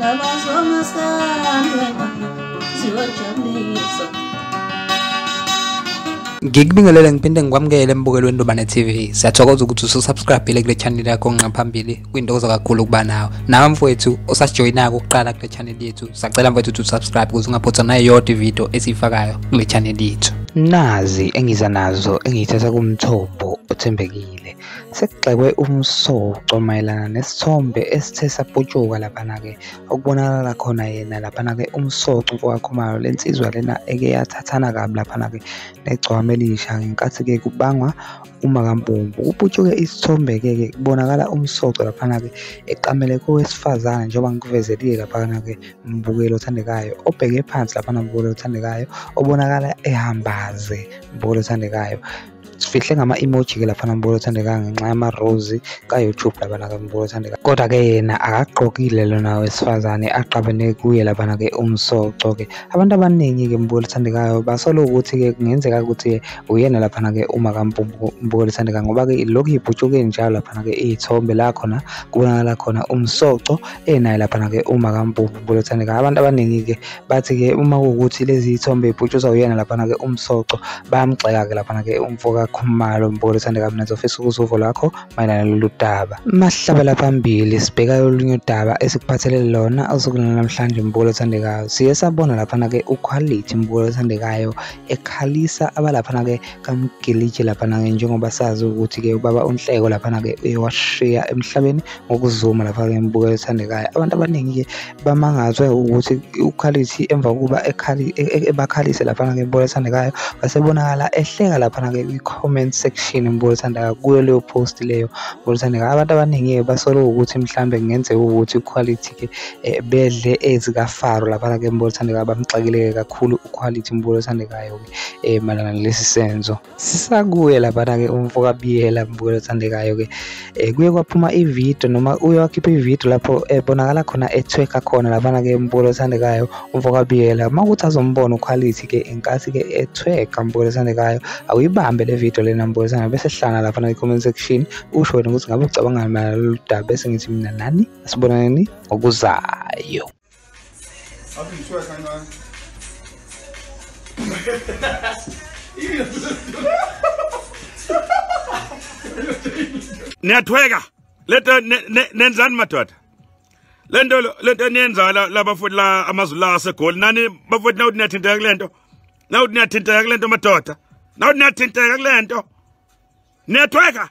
Indaba zomaskandi ziyojabulisa. Ngikubingelele ngiphinde ngikwamukele embukelweni Ndubane TV. Siyathokoza ukuthi ususubscribe kule channel yakho ngaphambili. Kuyintokozo kakhulu ukuba nawe. Nawe mfowethu osasijoyinayo ukuqala kule channel yethu, sacela mfowethu ukuthi usubscribe ukuze ungaphothwa nayodwa ivideo esiyifakayo kule channel yethu. Nazi engiza nazo engiyithatha kumthombo othembekile. Sekugxekwe umsoco mayelana nesithombe esithe saputshuka laphana-ke, okubonakala khona yena laphana-ke umsoco mfokaKhumalo, le nsizwa lena eke yathathana kabi laphana-ke negcwama elisha ngenkathi-ke kubangwa uMakaMpumpu. Kuputshuke isithombe-ke kubonakala umsoco laphana-ke eqamele kowesifazane, njengoba ngikuvezelile laphana-ke mbukeli othandekayo, obheke phansi laphana mbukeli othandekayo, obonakala ehambaze mbukeli othandekayo. Sifihle ngama-emoji-ke laphana mbukeli othandekayo ngenxa yama-rose ka-YouTube laphana-ke mbukeli othandekayo. Kodwa-ke yena akagqokile lona wesifazane aqabene kuye laphana-ke umsoco-ke. Abantu abaningi-ke mbukeli othandekayo basola ukuthi-ke kungenzeka ukuthi uyena laphana-ke uMakaMpumpu mbukeli othandekayo, ngoba-ke lokhu ibhutshuke njalo laphana-ke iy'thombe la khona kubonakala khona umsoco enaye laphana-ke uMakaMpumpu mbukeli othandekayo. Abantu abaningi-ke bathi-ke uma kuwukuthi lezi y'thombe y'bhutshuzwa uyena laphana-ke umsoco, bayamgxeka-ke laphana-ke umfokaKhumalo mbukeli othandekayo. Mina ngizofisa ukuzwa uvo lwakho mayelana nalolu daba. Masihlabela phambili sibheka olunye udaba esikuphathelele lona osukwini lwanamhlanje mbukeli othandekayo. Siye sabona laphana-ke uQuality mbukeli othandekayo ekhalisa abalaphana-ke kaMgiliji laphana-ke, njengoba sazi ukuthi-ke ubaba uNhleko laphana-ke uye washiya emhlabeni ngokuzuma lapha-ke mbukeli othandekayo. Abantu abaningi-ke bamangazwe ukuthi uQuality emva kokuba ebakhalise laphana-ke mbukeli othandekayo, wasebonakala ehleka laphana-ke kwi-comment section mbukeli othandekayo kuyo leyo post leyo mbukeli othandekayo. Abantu abaningi-ke basola ukuthi mhlambe kungenzeka ukuthi uQuality-ke bedle ezikaFaro laphana-ke mbukeli othandekayo, bamxakile kakhulu uQuality mbukeli othandekayo-ke mayelana nalesi senzo. Sisakuye laphana-ke umfokaBiyela mbukeli othandekayo-ke, kuye kwaphuma ividiyo noma uye wakhipha ividiyo lapho ebonakala khona ethweka khona laphana-ke mbukeli othandekayo umfokaBiyela. Uma kuthi azombona uQuality-ke enkathi-ke ethweka mbukeli othandekayo, awuyibambe le video lena mbukeli othandekayo, bese hlala laphana kwi-comment section usho wena ukuthi ngabe ucabangani mayelana nalolu daba, bese ngithi mina nani asibonaneni ngokuzayo. Niyathweka lento nenzani madoda? Lento niyenza laba futhi la amaZulu la aseGoli, nani bafowethu nawuthi niyathinteka kulento, nawuthi niyathinteka kulento madoda, nawuthi niyathinteka kulento, niyathweka.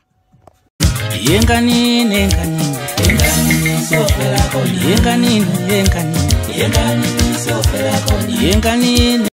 Yenkanini yenkanini yenkanini siyofela khona, yenkanini yenkanini yenkanini siyofela khona, yenkanini.